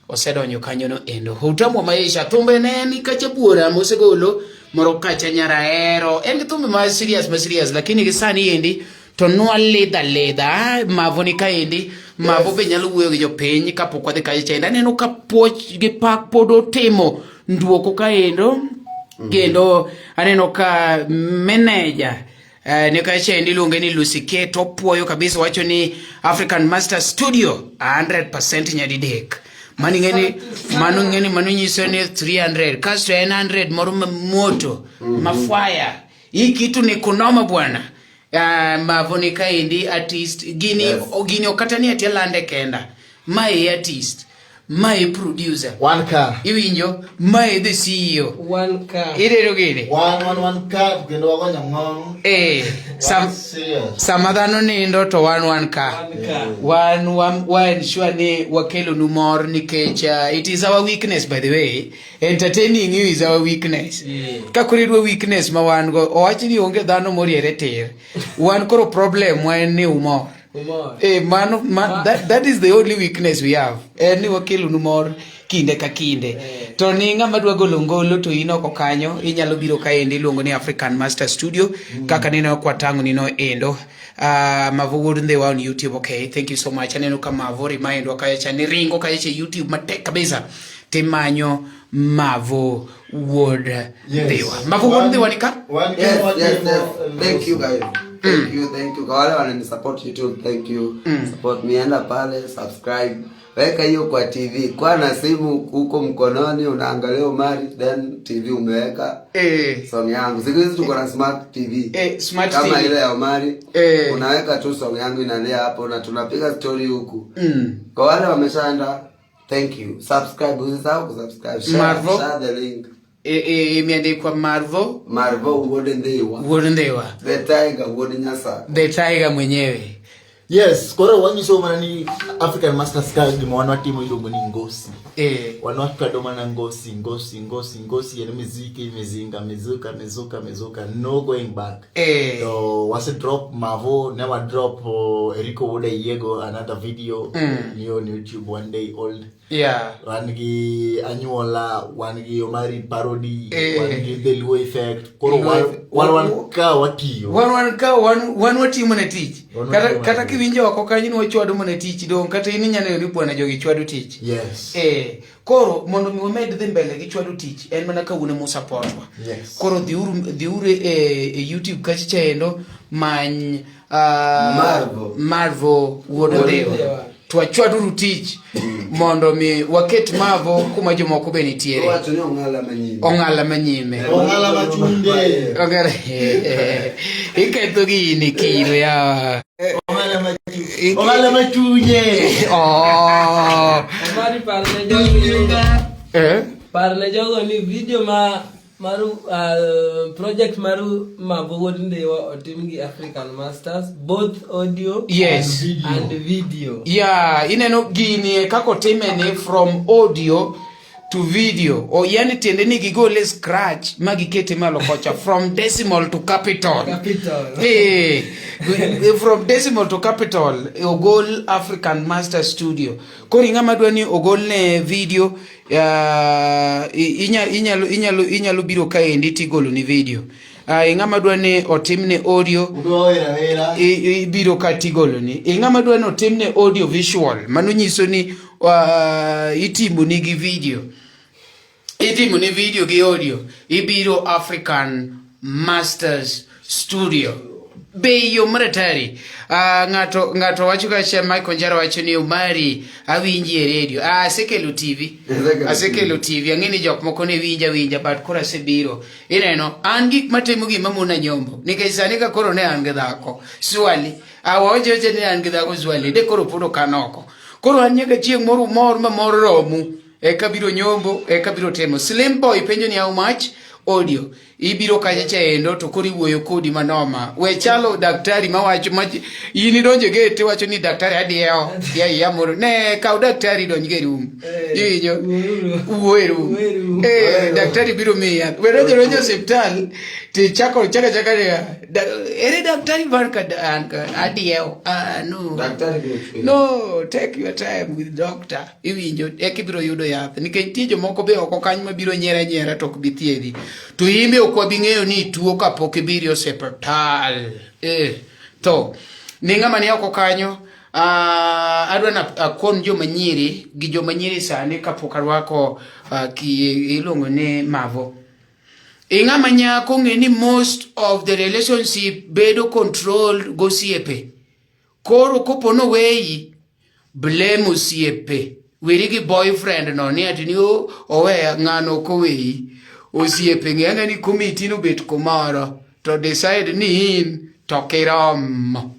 osedonjo kanyo no endo utamwa maisha thumbe ne ni kacha buora mosegolo moro kacha nyarahero en gi thumbe ma serious ma serious lakini gi sani endi to nwa lidha lidha Mavo ni kaendi Mavo be nyalo wuoyo gi jopiny kapok wadhi kacha chaendo aneno ka puoch gi pak pod otimo nduoko kaendo kendo aneno ka manager ne kacha endi iluonge ni Lucy Kate opuoyo kabisa wacho ni African Master Studio 100% nyadidek mano ing'eni mano ing'eni mano nyiso ni 300 kasto en 100 moro ma moto ma fire hii kitu ni kunoma bwana Mavo ni kaendi artist gini Yes. gini ok kata ni ati alande kenda mae artist mae producer One car. iwinjo mae the CEO One car. ineno gini One, one, one car. Kendo wagonyo ng'ong. eh One serious. sama dhano nindo to wan wan ka One car. wan wan wa ensure ni wakelonu mor nikech it is our weakness by the way entertaining you is our weakness Yeah. ka koro idwa weakness ma wan go owach ni onge dhano moriere tir wan koro problem wa en ni umor Umor. Eh, mano, ma, that is the only weakness we have en ni wakelonu mor kinde ka kinde to ni ng'ama dwa golo ngolo to in oko kanyo inyalo biro kaendi iluongo ni African Master Studio kaka neno kwatang'o nino endo Mavo Wuod Ndhiwa on YouTube okay thank you so much aneno ka Mavo remind wa kacha ni ringo kacha YouTube matek kabisa Timanyo Mavo Wuod Ndhiwa. Mavo Wuod Ndhiwa ni ka? Wan Yes, watimo yes, yes. Thank you guys. Thank you, thank you. Kwa wale wananisupport YouTube, thank you. Support me, enda pale, subscribe. Weka hiyo kwa TV. Kwa na simu huko mkononi unaangalia Omari, then TV umeweka song yangu. Siku hizi tuko na smart TV. Smart Kama TV. ile ya Omari. Unaweka tu song yangu inalia hapo na tunapiga story huku. Kwa wale wameshaenda, thank you. Subscribe, usisahau kusubscribe. Share, Marvo. share the link. Imeandikwa Marvo Marvo Wuod Ndhiwa. Wuod Ndhiwa. The Tiger Wuod Nyasa. The Tiger mwenyewe. Yes, koro wanyiso mana ni African Masters ka gima wan watimo iluongo ni ngosi. Wan wakado mana ngosi, ngosi, ngosi, ngosi en miziki, mizinga, mizuka, mizuka, mizuka, no going back. So wase drop Mavo, never drop Eriko Wuod Ayiego another video ni on YouTube one day old. Wan gi Anyuola, wan gi Omari parody, wan gi The Luo Effect. Koro Luo Effect. wan ka watiyo. Wan ka wan watimo na tich. Wan Kata watimo kata na tich. kiwinjo oko kanyo ni wachwado mana tich dong kata in inyalo neno ni bwana jogi chwado tich. Yes. Koro mondo mi wamed dhi mbele gi chwado tich en mana ka un ema usupportwa. Yes. Koro dhiuru e YouTube kacha chaendo many Marvo. Marvo Wuod Wuod Ndhiwa. Ndhiwa. To wachwaduru tich mondo mi waket Mavo kuma jomoko be nitiere. Owacho ni ong'ala manyime. Ong'ala manyime. Ong'ala machunde. Ong'ala iketho gini kiro ya. Ong'ala machunde. Ong'ala machunye. Oh. Omari parne jogo parne jogo ni video ma maru project maru Mavo Wuod Ndhiwa otim gi African Masters, both audio Yes. and video. Yeah, ineno gini kaka otime ni from audio to video. O yani tiende ni gigole scratch ma gikete malo kocha from decimal to capital. Capital. From decimal to capital ogol African Master Studio. Koro ing'ama dwa ni ogolne video inyalo biro kaendi tigolo ni video. Ing'ama dwa ni otimne audio Udwa wera wera. Ibiro ka tigolo ni. Ing'ama dwa ni otimne audio visual, mano nyiso ni itimo ni gi video. Itimo ni video gi audio. Ibiro African Masters Studio. Bei yo maratari. Ng'ato wacho kacha Michael Njara wacho ni Omari awinji e radio. Asekelo TV. Asekelo Asekelo TV. Ang'e ni jok moko ne winja winja but koro asebiro. Ineno, an gik matimo gima mona nyombo. Nikech sani ka koro ne an gi dhako. Swali. Awacho wacho ni an gi dhako swali. De koro pod ok an oko. Koro an nyaka chieng' moro mor ma mor romu. Eka biro nyombo, eka biro timo. Slim Boy penjo ni how much audio. Ibiro kacha chaendo to koro iwuoyo kodi manoma. We chalo daktari mawacho ma in idonjo e gate iwacho ni daktari adiewo. Ya ya moro. Ne kaw daktari donj e room. Iwinjo? Wuouru. Wuo e room. Wuo e room. Daktari biro miyi yath. We donjo donjo osiptal tichako chaka chaka niya, ere daktari mar ka an ka adiewo. No. Daktari biro chweyi. No, take your time with doctor. Iwinjo, eka ibiro yudo yath. Nikech nitie jomoko be oko kanyo mabiro nyiera nyiera to ok bi thiedhi. To in be ok wabi ng'eyo ni ituo kapok ibiro e osiptal. To, ni ng'ama ni oko kanyo, adwa na akon joma nyiri gi joma nyiri sani kapok arwako ki iluongo ni Mavo. Ing'ama nyako ng'e ni most of the relationship bedo controlled gosiepe. Koro kopo noweyi, blame osiepe. Weri gi boyfriend no ni ati ni oweya ng'ano ok oweyi. Osiepe ng'e ang'e ni komiti nobet kumoro to decide ni in to kiromo.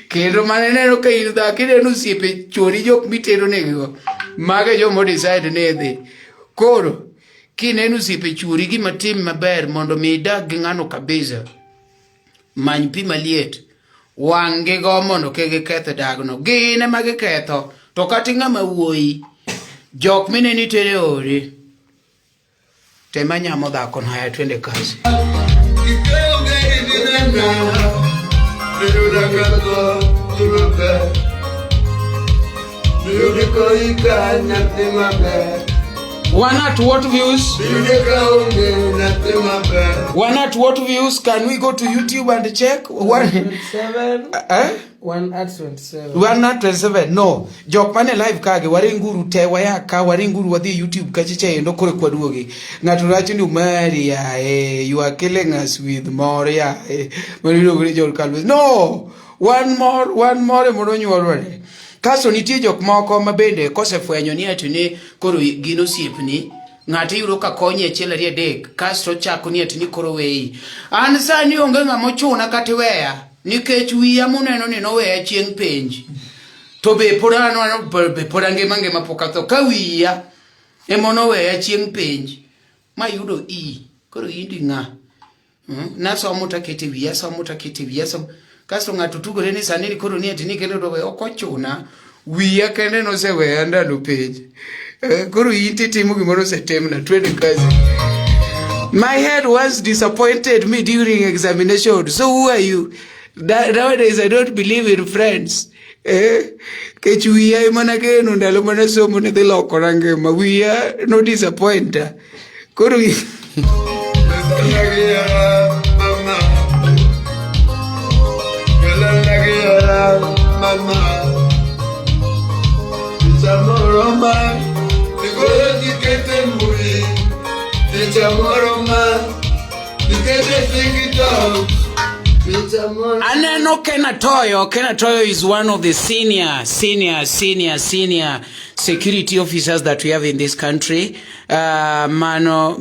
Kendo mane neno ka in dhako ineno osiepe chuori jok mitero negigo. Mago e joma decide ni idhi. Koro kineno osiepe chuori gima tim maber mondo mi idag gi ng'ano kabisa. Many pi maliet, wang' gi go mondo kik giketh dagno. Gin ema giketho, to kata ng'ama wuoyi, jok mineno itere ori, tema nyamo dhako no, haya twende kazi. Nyathi maber. One at what views? One at what views? Can we go to YouTube and check? One, 27. eh? 1 at 27. One at 27. No. Jok mane live kage waringuru te waya ka waringuru wadhi YouTube kachicha endo kore kwaduogi. Ng'ato wacho ni Umari ya you are killing us with more ya Mano iluongo ni John Calvin. No. One more emono nyuolore. Kasto nitie jok moko ma bende kosefwenyo ni ati ni koro gin osiepni ng'ato iyudo ka konyi achiel ariyo adek kasto ochako ni ati ni koro weyi. An sani onge ng'ama ochuna kata iweya nikech wiya muneno ni noweya chieng' penj. To be pod an be pod angima ngima pok atho ka wiya ema noweya chieng' penj mayudo E koro indi ng'a? Nasomo takete wiya somo takete wiya somo kasto ng'ato tugore ni sani ni koro ni ati ni kendo to ok ochuna wiya kende noseweya ndalo penj. Koro in titimo gimoro osetimna twende kazi. My head once disappointed me during examination. So who are you? Nowadays I don't believe in friends. Kech wiya ema nageno ndalo mane somo ne dhi lokora ngima. Wiya no disappointa. Koro Aneno Ken Atoyo. Ken Atoyo is one of the senior security officers that we have in this country. Mano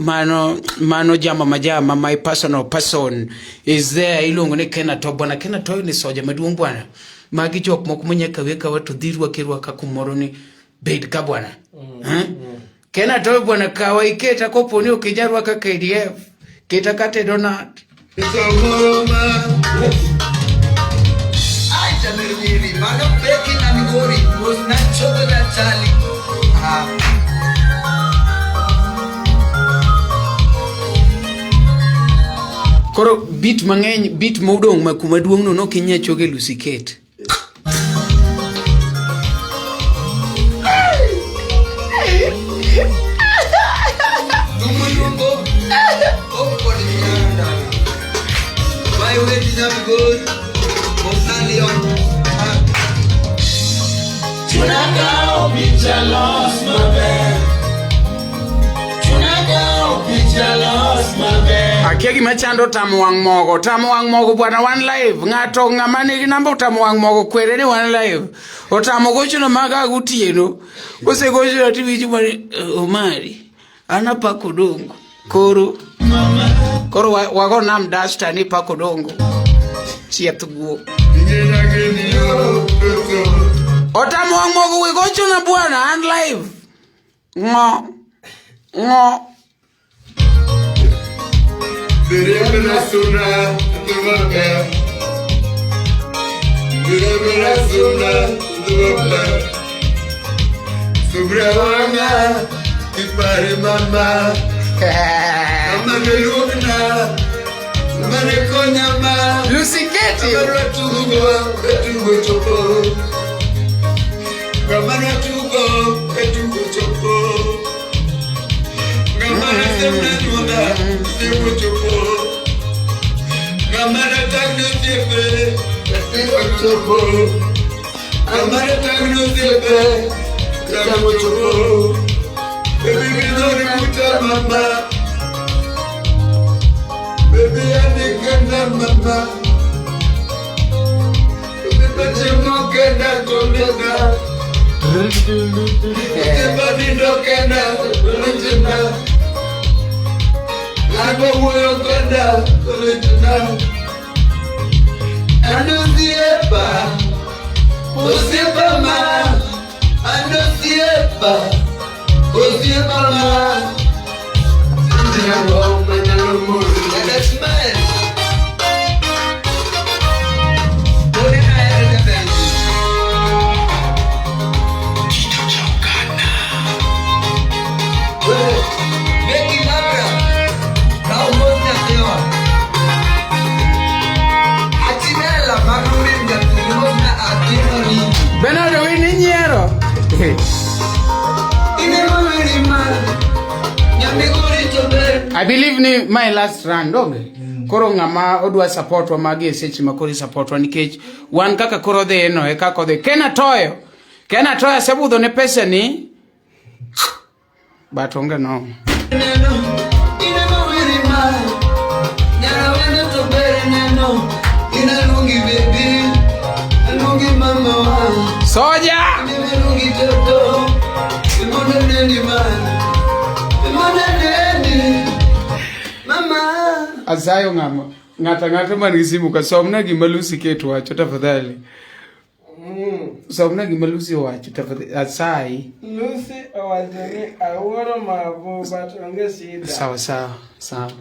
jama majama, my personal person is there. Iluongo ni Ken Atoyo. Bwana Ken Atoyo ni soja maduong' bwana. Magi jok moko manyaka we kawa to dhi rwaki rwaka kumoro ni bed ka bwana. Ken Atoyo bwana kawa iketa kopo ni ok inyal rwaka KDF. Keta kata e donut. Koro beat mang'eny, beat modong' ma kuma duong' no nok inyal choge Lucy Kate. Akia gima chando tamo wang' mogo. Tamo wang' mogo bwana wan live. Ng'ato ng'ama nigi namba otamo wang' mogo kwere ni wan live. Otamo gochono maga gotieno. Osegochono tiwinjo mana Omari. An apako dongo. Koro wago nam duster ni pako dongo. Chieth guo. Otamo wang' mogo we gochona bwana an live. Ng'o. Ng'o. Lucy Kate. Bernardo, wini nyiero. I believe ni my last run donge koro ng'ama odwa support wa magi e seche ma koro support wa nikech wan kaka koro dhi no e kaka odhi Ken Atoyo Ken Atoyo asebudho ne pesa ni but onge no Soja Asayo ng'ama ng'ato ang'ata man gi simu ka somna gima Lucy Kate wacho tafadhali. Somna gima Lucy owacho tafadhali asayi. Lucy owacho ni awuoro mavo but onge shida. Sawa sawa sawa.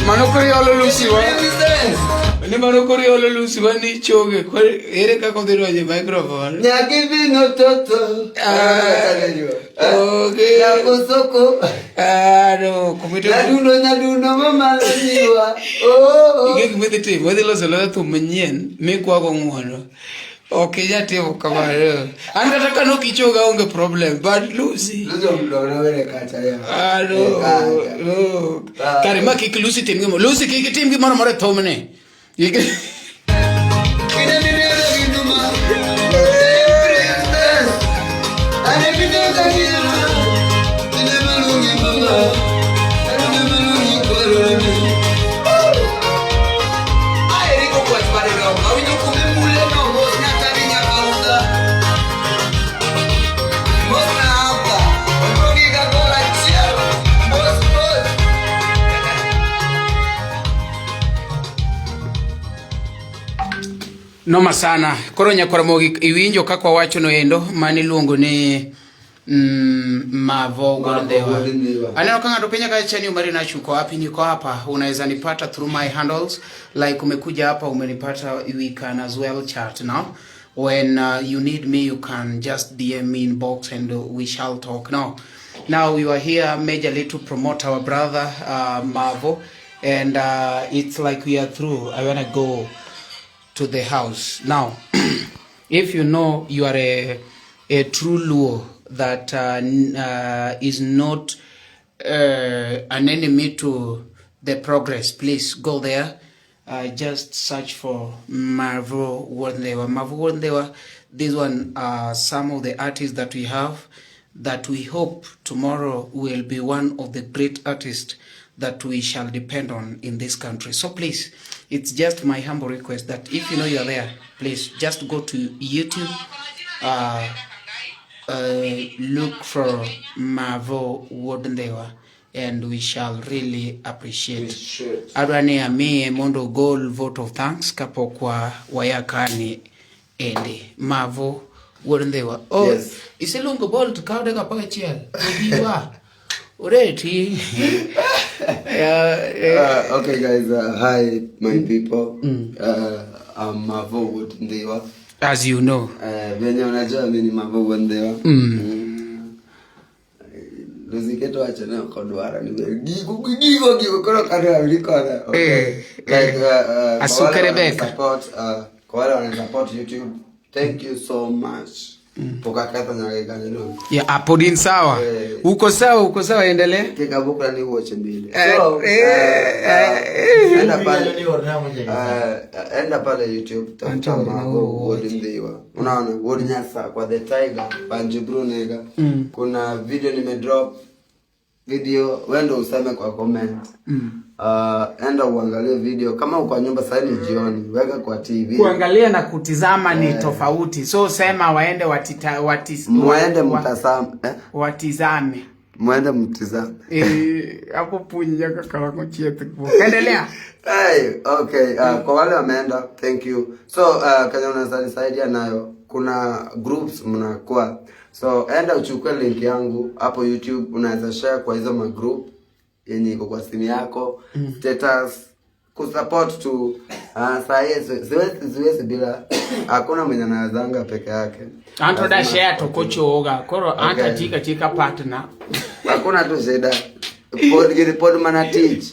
Mano koro iolo Lucy wa. Ni mano koro iolo Lucy wa ni choge. Koro ere kaka odhi donjo e microphone? Nyakivino toto. Ah, okay. Nyakosoko. Ah, no, kumito. Nyadundo nyadundo mama nyiwa. Oh. Ing'e gima idhi timo, idhi loso alosa thum manyien mikwago ng'uono. Ok inyal timo kamano. An kata ka nok ichoga onge problem, but Lucy. Lucy omdona were kacha ya. Ah, no, Kacha. no. Ah. Kare ma kik Lucy tim gimoro. Lucy kik itim gimoro amora e thumni. Kik- Noma sana. Koro nyakwar Mogi iwinjo kaka wawacho no endo mane iluongo ni Mavo Mavo Gondewa. Gondewa. Aneno ka ng'ato penja kacha ni Omari Nash uko wapi? Niko hapa. Unaweza nipata through my handles like umekuja hapa umenipata, we can as well chat now. When you need me you can just DM me inbox and we shall talk now. Now we are here majorly to promote our brother Mavo and it's like we are through. I wanna go to the house. Now, if you know you are a true Luo that is not an enemy to the progress, please go there. Just search for Mavo Wondewa. Mavo Wondewa, this one are some of the artists that we have that we hope tomorrow will be one of the great artists that we shall depend on in this country. So please, it's just my humble request that if you know you're there, please just go to YouTube, look for Mavo Wondewa, and we shall really appreciate. Adwa ni amiye mondo ogol vote of thanks kapok wa wayakani endi. Mavo Wondewa. Oh, Yes. iseluongo Bolt kaw dakika apar gachiel. Obiwa. Oreti. Yeah. Okay guys, hi my people. I'm Mavo Wondewa. As you know. Venye unajua mimi ni Mavo Wondewa. Lucy Keto wacho ne ok odwara ni gigo gigo gigo koro kare awinj koda. Okay. Like, kwa Asuka wale wana Rebecca. support, kwa wale wana support YouTube, thank you so much. Pok aketho nyaka kanyo no. Yeah, ah, pod in sawa. Uko sawa, uko sawa, endelea. Kikabukra ni wuoche mbili. So, enda pale YouTube tafuta Anto, Mavo no, Wuod Ndhiwa. Unaona Wuod Nyasa kwa The Tiger, Banji Brunega. Kuna video nimedrop video, wewe ndio useme kwa comment. Enda uangalie video kama uko kwa nyumba sasa ni jioni, weka kwa TV. Kuangalia na kutizama ni tofauti. So sema waende watita, watis, Muende mtazame, eh? Watizame. Muende mtizame. Eh, hapo punja kaka chieth. Endelea. Hey, okay. Kwa wale wameenda, thank you. So, kwenye unaweza nisaidia nayo, kuna groups mnakuwa. So, enda uchukue link yangu hapo YouTube, unaweza share kwa hizo ma group yenye iko kwa simu yako, status, kusupport tu. Saa hii siwezi bila, hakuna mwenye anawezanga peke yake. Anto da Lazima share to kochoga. Koro anta tika tika partner. Hakuna tu shida. Pod gini pod mana tich.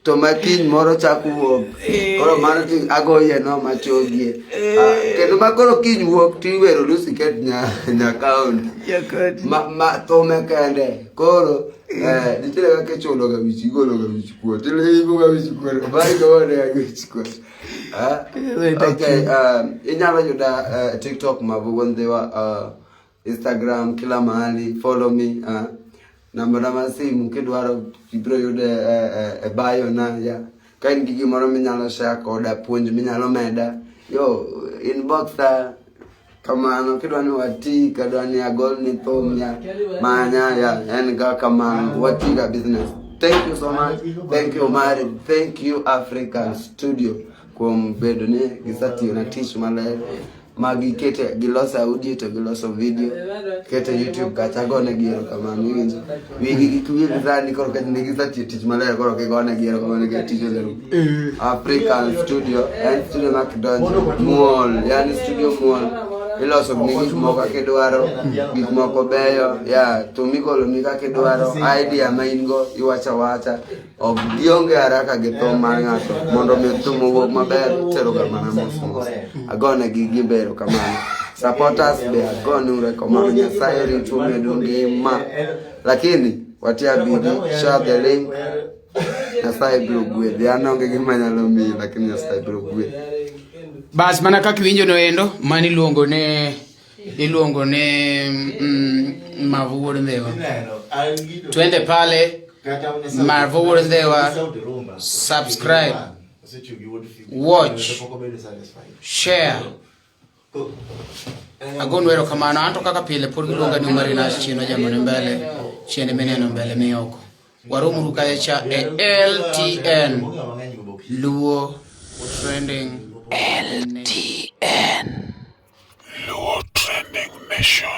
To ma kiny moro chak wuok. Koro mano ti agoye no machogie. Ah, kendo ma koro kiny wuok tiwero Lucy ket nya county. Ma thome kende. Koro nitiere kaka ichulo ga wich igolo ga wich kuot. Ilimo ga wich kuot. Bari go ga wich kuot. Ah, okay, inyalo yuda TikTok Mavu Wuod Ndhiwa, Instagram, kila mahali follow me. Namba na mar simu kidwaro ibiro yude e bio na ya. Ka in gi gimoro minyalo share koda, puonj minyalo meda, yo inbox a kamano. Kidwa ni wati, kadwa ni agol ni thum ya manya ya en ga kamano wati ga business. Thank you so much. Thank you Omari. Thank you African Studio kuom bedo ni gisatiyo na tich maler ma gikete giloso audio to giloso video kete YouTube kacha. Agone gi erokamano. Iwinjo wigi kik wil sani koro ka ne gisetiyo tich maler, koro kigonegi erokamano nikech tich oserumo. African Studio en studio ma kidonjo muol, yani studio muol, iloso ni gik moko kaka idwaro, gik moko beyo ya thum igoloni kaka idwaro, idea ma in go iwacho awacha, ok gionge haraka gi thum mar ng'ato. Mondo mi thum owuog maber tero ga mana mos mos. Agone gi gimbe erokamano. Supporters be agone erokamano. Nyasaye ritu medu ngima, lakini watia bidii. Share the link. Nyasaye biro gwedhi. An onge gima nyalo miyi, lakini Nyasaye biro gwedhi. Bas, mana kaka iwinjo no endo, mano iluongo ne Mavu Wuod Ndhiwa. Twende pale Mavu Wuod Ndhiwa, subscribe, watch, share. Agonu erokamano. Anto kaka pile pod giluonga ni Marinas chien jamone mbele chien mineno mbele mioko. Waromuru kacha e LTN Luo Trending. LTN Luo Trending Nation.